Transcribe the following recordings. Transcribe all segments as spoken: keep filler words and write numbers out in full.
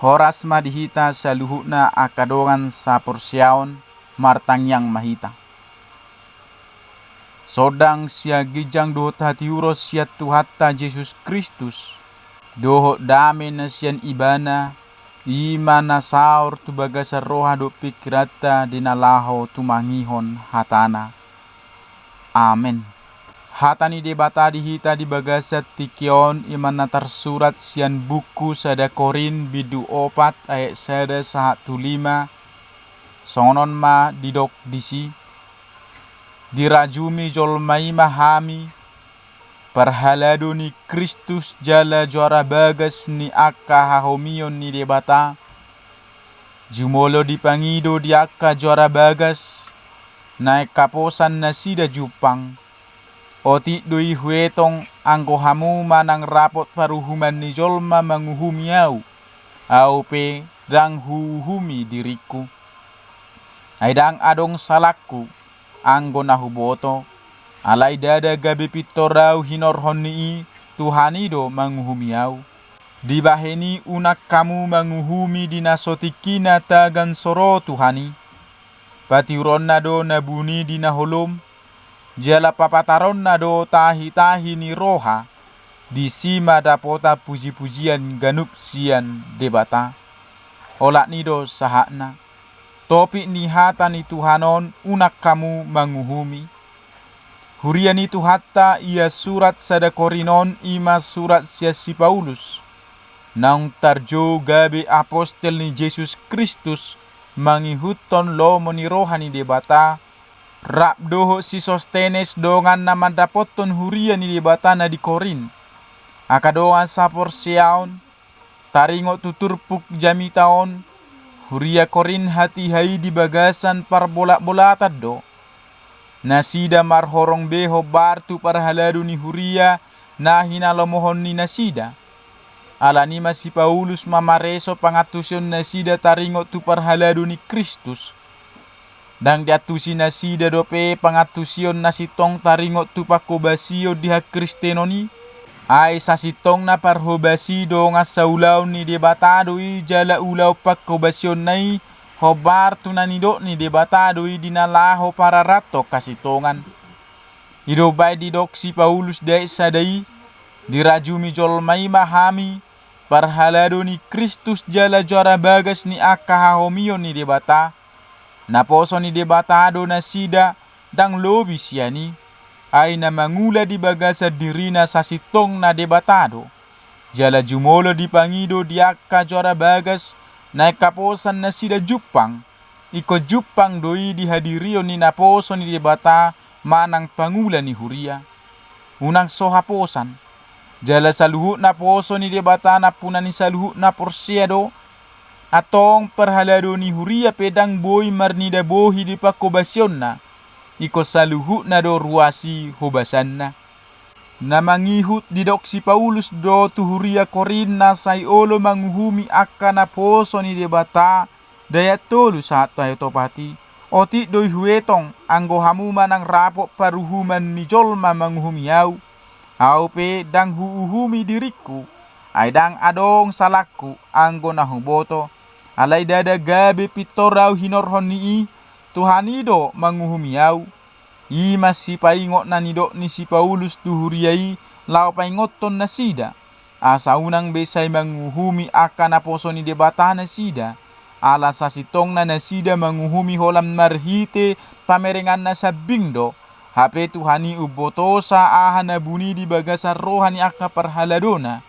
Horas ma di hita saluhutna angka dongan saporseaon, martangiang ma hita. Sondang sian ginjang dohot hatiuron sian Tuhanta Jesus Kristus, dohot dame na sian Ibana, i ma na saor tu bagasan roha dohot pingkiranta di na laho tumangihon hataNa. Amen. Hata ni Debata di hita di bagasan tingki on i ma na tarsurat sian buku sada Korint bindu opat ayat sada sahat tu lima. Songon on ma didok disi: Dirajumi jolma i ma hami, parhalado ni Kristus jala juara bagas ni angka hahomion ni Debata. Jumolo dipangido di angka juara bagas, naeng haposan nasida jumpang. Otik do i huetong, anggo hamu manang rapot paruhuman ni jolma manguhumi ahu, ahu pe ndang huuhumi diringku. Ai ndang adong salangku, anggo na huboto, alai ndada gabe pintor ahu hinorhon ni i, Tuhan i do manguhumi ahu. Dibahen i unang hamu manguhumi di na so tingkina tagan so ro Tuhan i. Patiuronna do na buni di na holom, jala papataronna do tahitahi ni roha, disi ma dapotan pujipujian ganup sian Debata. Olat ni i do sahatna. Topik ni hata ni Tuhan on: Unang hamu manguhumi. Huria ni Tuhanta, ia surat sada Korint on i ma surat sian si Paulus, naung tarjou gabe apostel ni Jesus Kristus mangihuthon lomo ni roha ni Debata, rap dohot si Sostenes, dongan na mandapothon huria ni Debata na di Korint. Angka dongan saporseaon, taringot tu turpuk jamita on, huria Korint hatiha i di bagasan parbolatbolatan do. Nasida marhorong be hombar tu parhalado ni huria na hinalomohon ni nasida. Ala ni i ma si Paulus mamareso pangantusion nasida taringot tu parhalado ni Kristus. Ndang diantusi nasida dope pangantusion na sintong taringot tu panghobasion di hakristenon i. Ai sasintongna parhobasi dongan saulaon ni Debata do i, jala ulaon panghobasionna i hombar tu na nidok ni Debata do i di na laho pararathon hasintongan. I do umbahen didok si Paulus di ayat sada i: Dirajumi jolma i ma hami, parhalado ni Kristus jala juara bagas ni angka hahomion ni Debata. Naposo ni Debata do nasida, ndang lobi sian i, ai na mangula di bagasan dirina sasintongna Debata do. Jala jumolo dipangido di angka juara bagas, naeng haposan nasida jumpang. Ingkon jumpang do i di hadirion ni naposo ni Debata manang pangula ni huria. Unang so haposan. Jala saluhut naposo ni Debata nampuna ni saluhut na porsea do. Antong parhalado ni huria pe ndang boi marnida bohi di panghobasionna. Ingkon saluhutna do ruas i hobasanna. Na mangihut didok si Paulus do tu huria Korint na sai olo manguhumi angka naposo ni Debata, di ayat tolu sahat tu ayat opat i: Otik do i huetong, anggo hamu manang rapot paruhuman ni jolma manguhumi ahu, ahu pe ndang huuhumi diringku. Ai ndang adong salangku, anggo na huboto, alai ndada gabe pintor ahu hinorhon ni i, Tuhan i do manguhumi ahu. I ma sipaingot na nidok ni si Paulus tu huria i, laho paingothon nasida, asa unang be sai manguhumi angka naposo ni Debata nasida. Ala sasintongna nasida manguhumi holan marhite pamerenganna sambing do. Hape Tuhan i umbotosa aha na buni di bagasan roha ni angka parhaladona.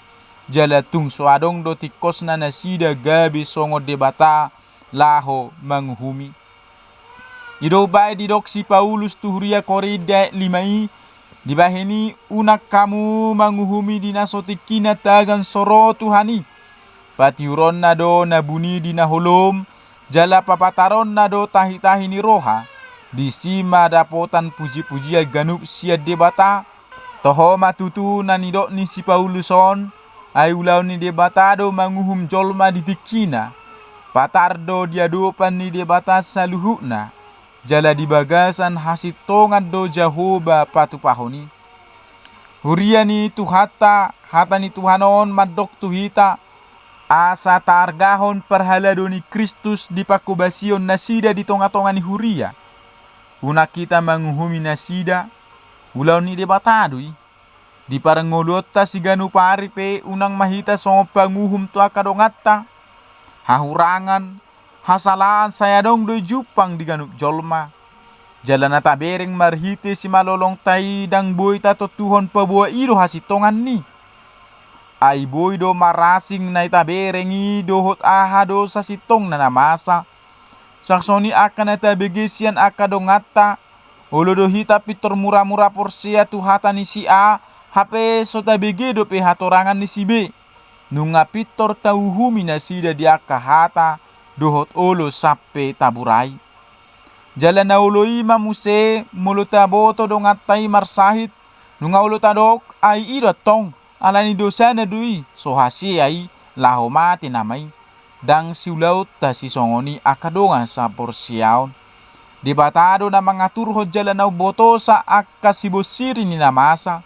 Jala tung so adong do tingkosna nasida gabe songon Debata laho manguhumi. I do umbahen didok si Paulus tu huria Korint di ayat lima i: Dibahen i unang hamu manguhumi di na so tingkina tagan so ro Tuhan i. Patiuronna do na buni di na holom, jala papataronna do tahitahi ni roha. Disi ma dapotan pujipujian ganup sian Debata. Toho ma tutu na nidok ni si Paulus on, ai ulaon ni Debata do manguhum jolma di tingkina. Patar do di adopan ni Debata saluhutna, jala di bagasan hasintongan do Jahowa patupahon i. Huria ni Tuhanta, hata ni Tuhan on mandok tu hita: Asa taargahon parhalado ni Kristus di panghobasion nasida di tonga-tonga ni huria. Unang hita manguhumi nasida, ulaon ni Debata do i. Di parngoluonta siganup ari pe unang ma hita songon panguhum tu angka donganta. Hahurangan, hasalaan sai adong do i jumpang di ganup jolma. Jala na tabereng marhite simalolongta i ndang boi tatontuhon paboa i do hasintonganni. Ai boi do marasing na i tabereng i dohot aha do sasintongna na masa. Saksoni angka na tabege sian angka donganta, olo do hita pintor mura-mura porsea tu hata ni si A, hape so tabege dope hatorangan ni si B. Nunga pintor tauhumi nasida di angka hata dohot olo sampe taburai. Jala na olo i ma muse molo taboto donganta i marsahit, nunga olo tadok, ai i do antong, alani dosana do i, so hasea i, laho mate nama i. Ndang siulaonta sisongon i angka dongan saporseaon. Debata do na mangaturhon jala na umbotosa angka sibonsiri ni na masa.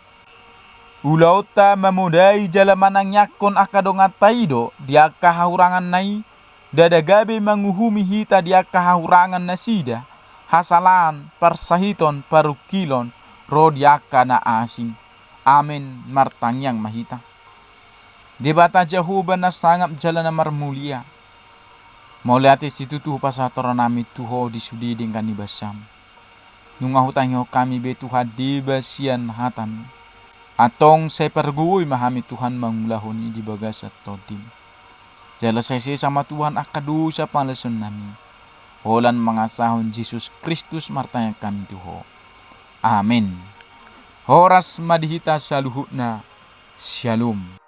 Ulaonta mamodai jala manangiangkon angka donganta i do di angka hahuranganna i, ndada gabe manguhumi hita di angka hahurangan nasida, hasalaan, parsahiton, parungkilon, ro di angka na asing. Amen. Martangiang ma hita. Debata Jahowa na sangap jala na marmulia, mauliate situtu hupasahat rohanami tu Ho di sude denggan ni basaM. Nunga hutangihon hami be Tuhan deba sian hataMi. Antong sai pargogoi ma hami Tuhan mangulahon i di bagasan TondiM. Jala sai sesa ma Tuhan angka dosa pangalaosionnami. Holan mangasahon Jesus Kristus martangiang hami tu Ho. Amen. Horas ma di hita saluhutna. Shalom.